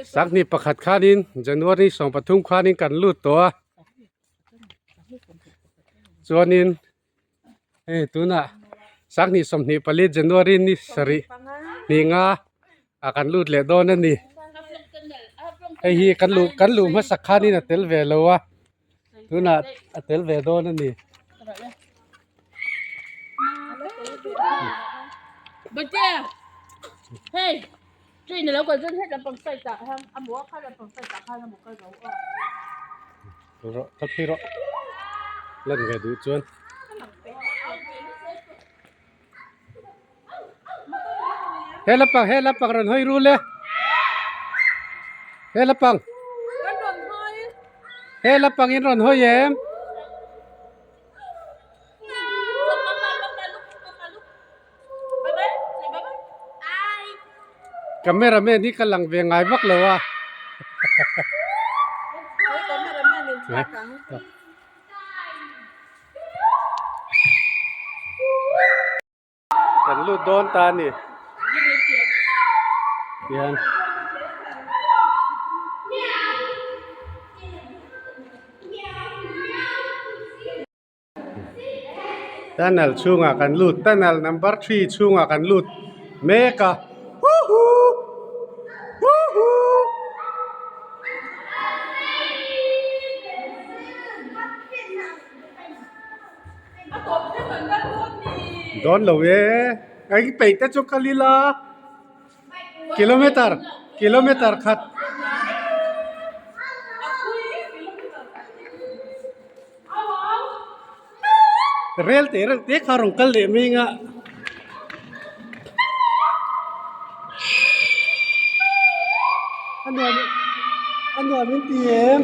Sanghnih pakhat khanin January 13 khanin kan lut tawh a chuanin hei tunah sanghnih 24 January ni sarih hnih nga ah kan lut leh dawn a ni hei hi kan luh kan luh hmasak khanin a tel ve lo a tunah a tel ve dawn a ni. Rawh kal phei rawh lan ve duh chuan. He lampang he lampang rawn hawi rul e he lampang he lampang in rawn hawi em. Camera man hi ka lang ve ngai vak lo a. Kan lut dawn ta a ni. Tihian. Tunnel chhungah kan lut tunnel number three chhungah kan lut mek a huhuu huhuu. Dawn lo e eng peih te chu kal ila kilometer kilometer khat. Rel teh reuh te kha rawn kal leh mai anga a nuam a nuam in ti em?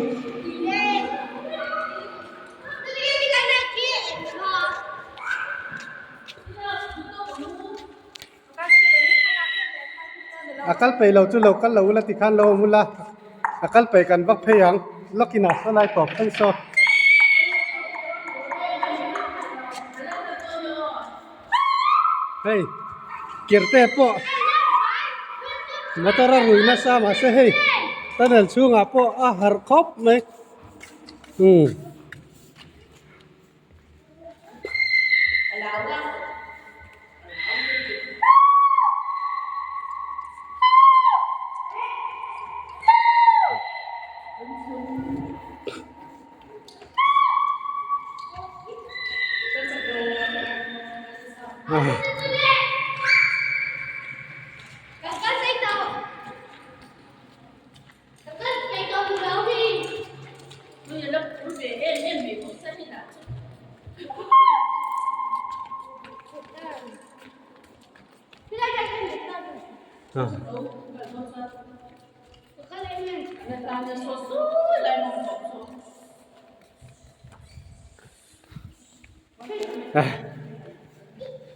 A kal peih lo chu lo kal lo ula tikhan lo awm ula a kal peih kan vak phei ang lawkin ah saw lai tawp thleng saw. Hei kirte pawh motor a rui nasa mahse hei tunnel chhungah pawh a harh khawp mai umm.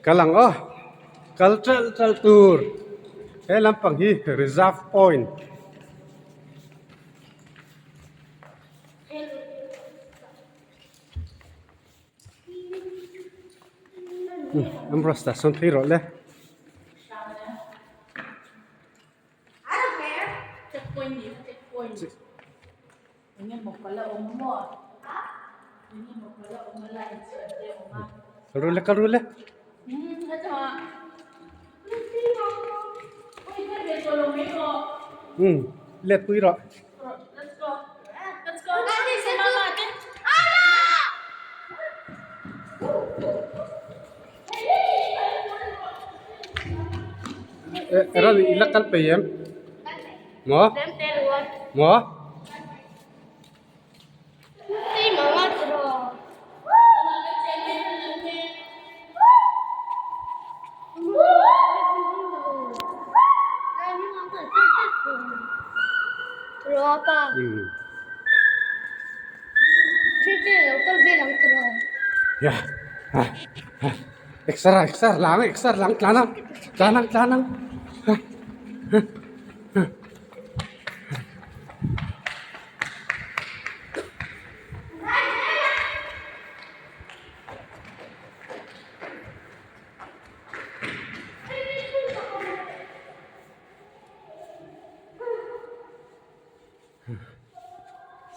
Kal ang aw kal ṭalh ṭalh tur he lampang hi reserve point. Ambrose tah sawn phei rawh le. Kal ru le kal ru le. Umm let pui rawh. Ran i la kal pei em? Maw? Maw? Exer exer lang exer lang tlan ang tlan ang tlan ang.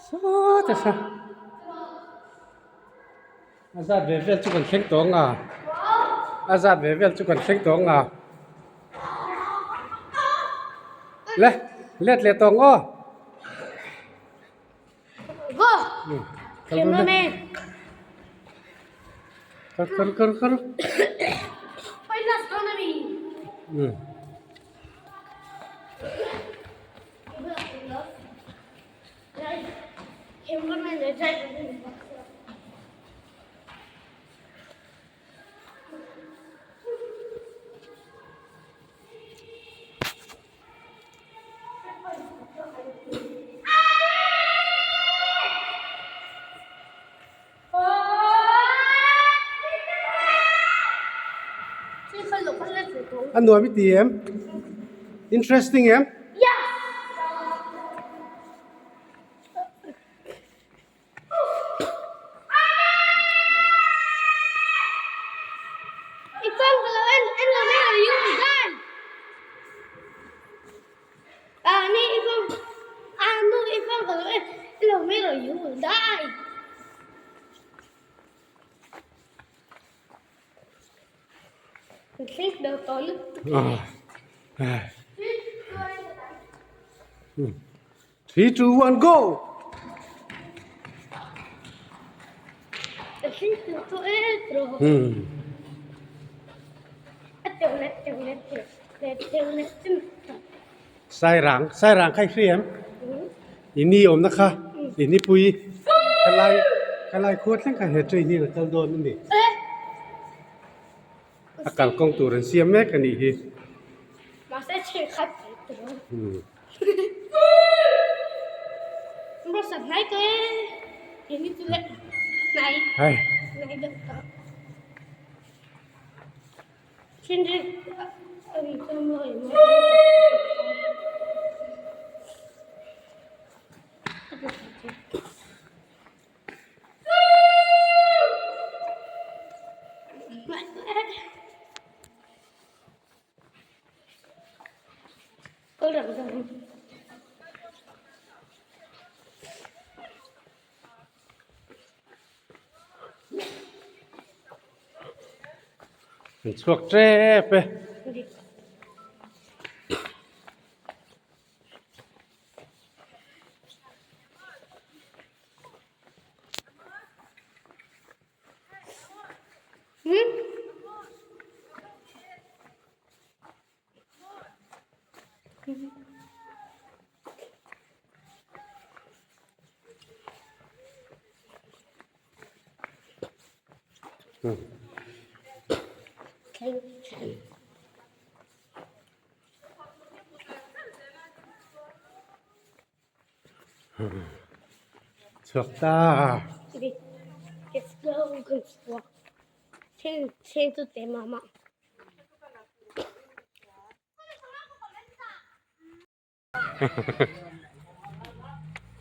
Sawta sa a zat ve vel chu kan thleng tawh ang a a zat ve vel chu kan thleng tawh ang a le let leh tawh ang aw. Kal kal kal kal. A nuam i ti em? Interesting em? 3, 2, 1, go! Sairang, Sairang kha i hria em? I ni awmna kha, i nipui khalai khalai khua thleng kha he train hian a kal dawn a ni. A kalkawng tur an siam mek a nih hi. Hei. An chhuak tep e. Chhuak ta.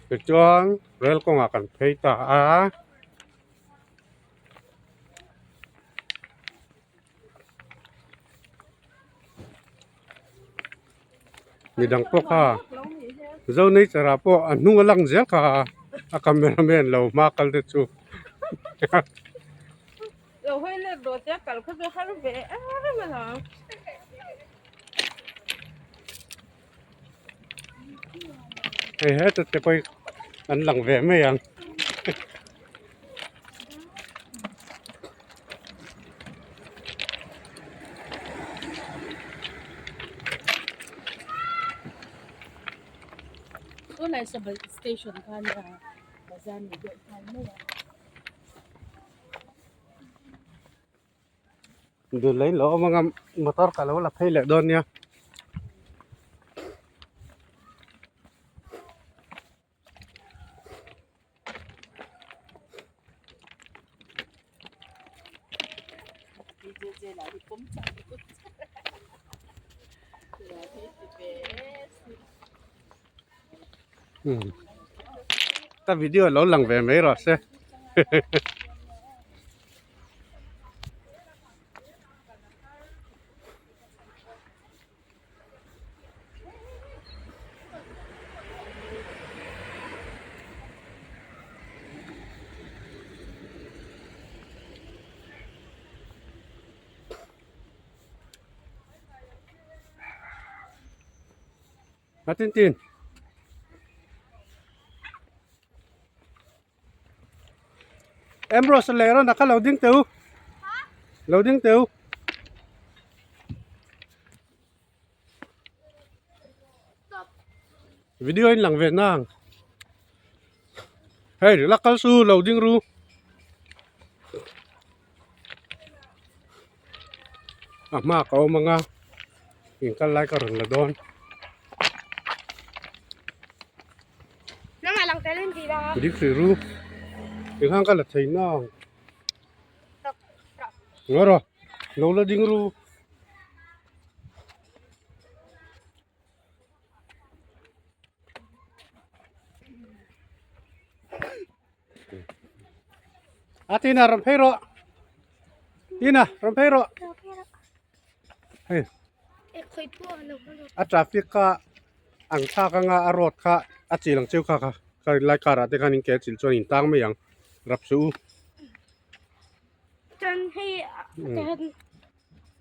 Tichuan rel kawngah kan phei ta a. Midang pawh kha zo nature ah pawh a hnung a lang zel kha a camera man lo hma kal te chu. Hei heta te pawh hi an lang ve mai ang. Dul lei lo awm anga motor ka lo la phei leh dawn nia. Ka video lo lang ve mai rawh se. A tin tin. Ambrose leh rawn a kha lo ding teh u. Lo ding teh u. Video in lang ve nang. Hei la kal su lo ding ru. A hma ka awm anga in kal lai ka rawn la dawn. Dik hrih ru engkhan ka la thei nang. Ngaw rawh lo la ding ru. A tina rawn phei rawh tina rawn phei rawh hei a traffic kha an thlak anga a road kha a chil ang cheu kha kha khalai car ah te khan in ke chilh chuan in tang mai ang rap suh u.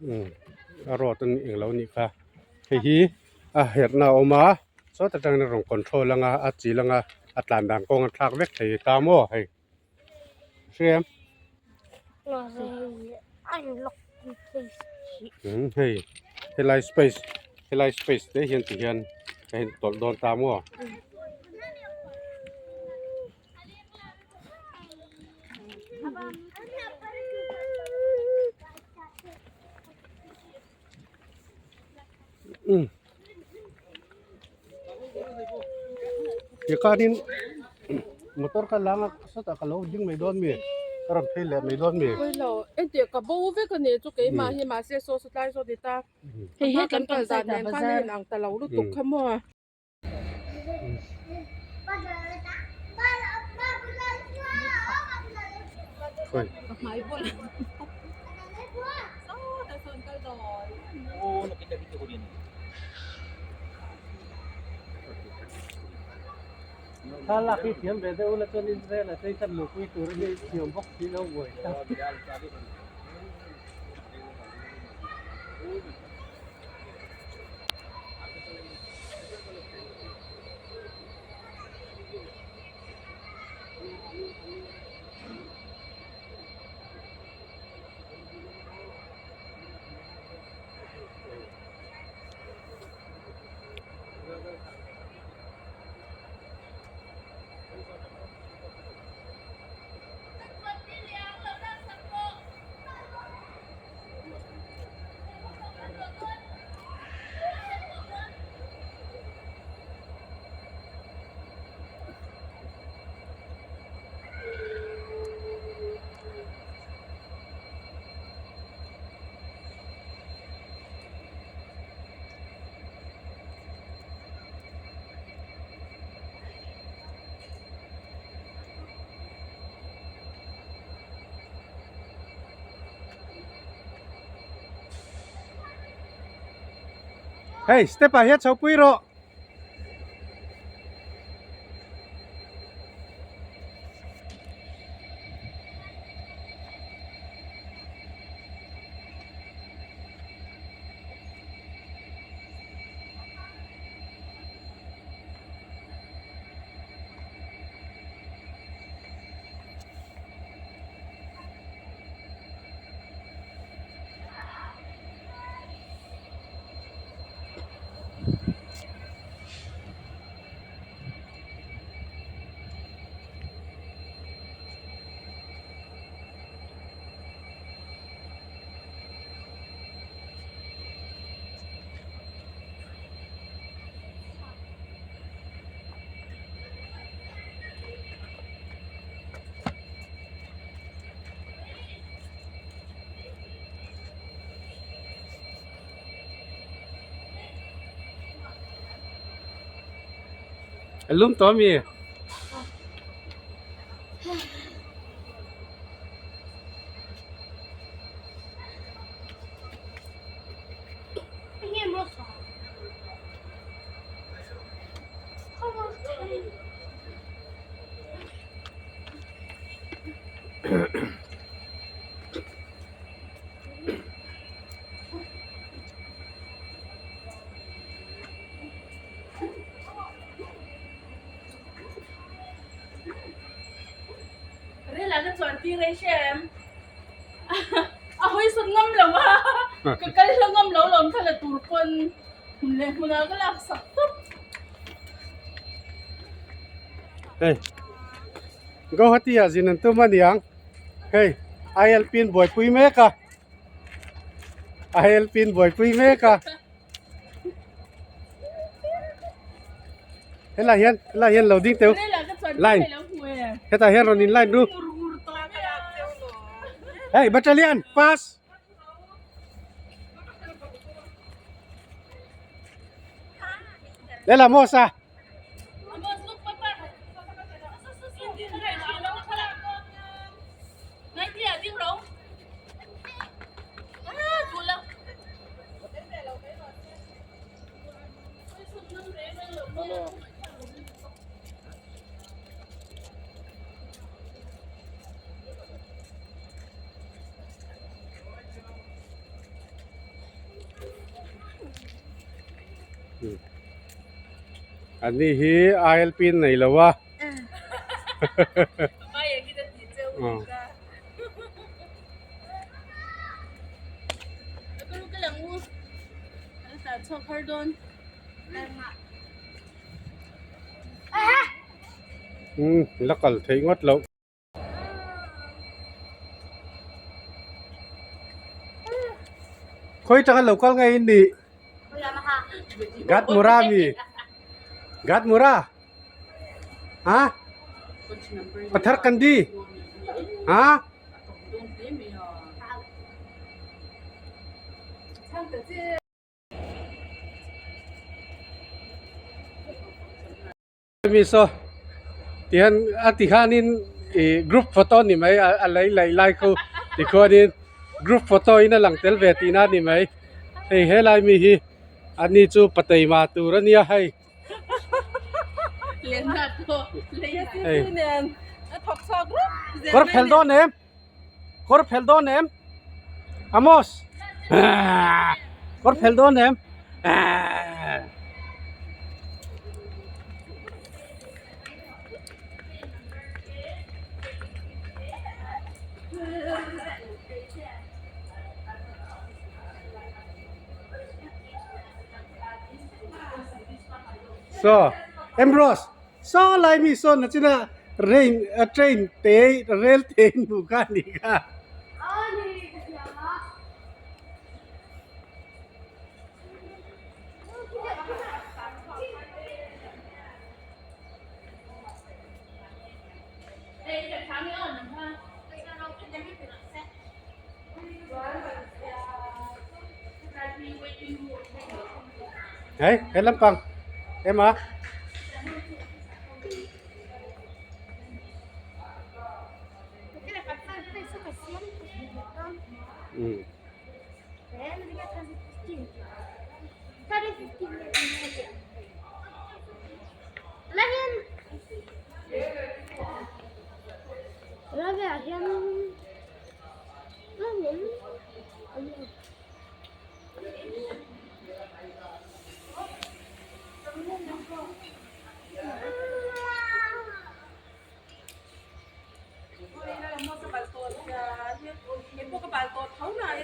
Umm a road a eng lo nih kha hei hi a herhna a awm a saw ta tangin a rawn control anga a chil anga a tlan dan kawng a thlak vek thei ta maw hei hria em umm hei helai space helai space te hian ti hian a intawlh dawn ta maw. Um tikhanin motor kha lang a sawtah ka lo ding mai dawn mi ka rawn phei leh mai dawn mi. Pawilo engtiah ka bo vek a ni chu keimah hi mahse saw saw tlai zawk ni ta Hei hma he kan kan kal kal dan side ah nen khan a bazar. inang ta lo lutuk kha maw. Thlalak hi thiam ve deuh ula chuan Israel a chei khan lupui tur hi thiam bawk si lo buai ta. Hei step ah hian chho pui rawh. A lum tawh ami? chuan tir ei hre em a hawi sawn ngam lo a ka kal hla ngam lo lawm thla la tur pawn hmun leh hmunah ka lak sak tawp. Hei Guwahati ah zin an tum a niang hei ILP in buaipui mek a ILP in buaipui mek a. Helai hian helai hian lo ding teu line hetah hian rawn in line ru hei battalion pass lehlam maw sa. An ni hi ILP an nei lo a. Umm la kal theih ngawt loh. Khawi tanga lo kal ngei in nih? Gat Mura mi? Gat Mura? Ha? Pathar Kandi? Ha? Mi saw tihian a ti khanin ih group photo ni mai a lei laih lai khu tikhuanin group photo in a lang tel ve tihna a ni mai hei helai mi hi ani chu pateima tur a nia hei. Hei kawr phelh dawn em kawr phelh dawn em Amos kawr phelh dawn em. Saw Ambrose saw lai mi sawn a china rain a train te rail te in hmuh kha a nih kha. Hei he lampang ema.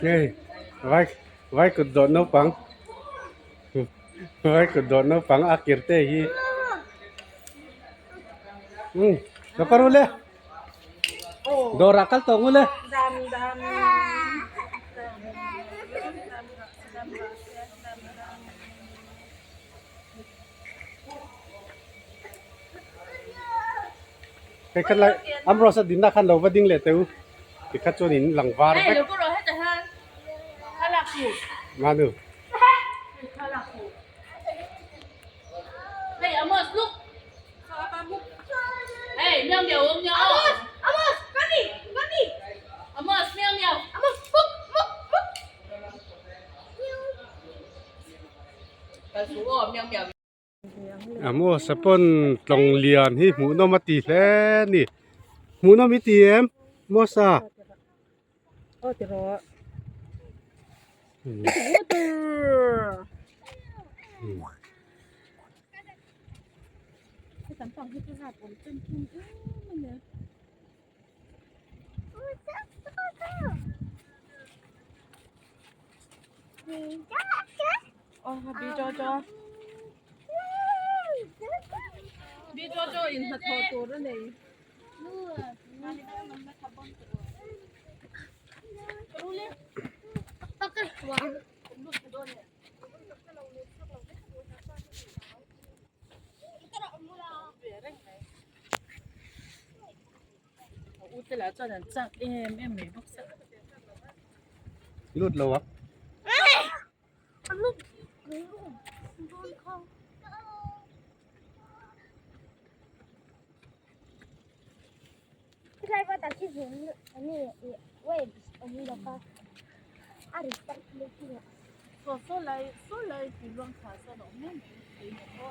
Hei vai vai kut dawh naupang vai kut dawh naupang a kir te hi umm lo kal ru le. Dawrah kal tawh ngul e. Hei khat lai Ambrose a dinna khan lo va ding leh teh u tikhat chuan in lang var vek. Manu. Amos a pawn tlawng lian hi hmuhnawm a ti hle a ni hmuhnawm i ti em Amos-a. Bi chaw chaw in hnathawh tur a nei. A u te lah chuan an chak em em mai bawk sia. Lut lo a. Saw saw lai saw lai tui luang thla sawn a awm mai mai.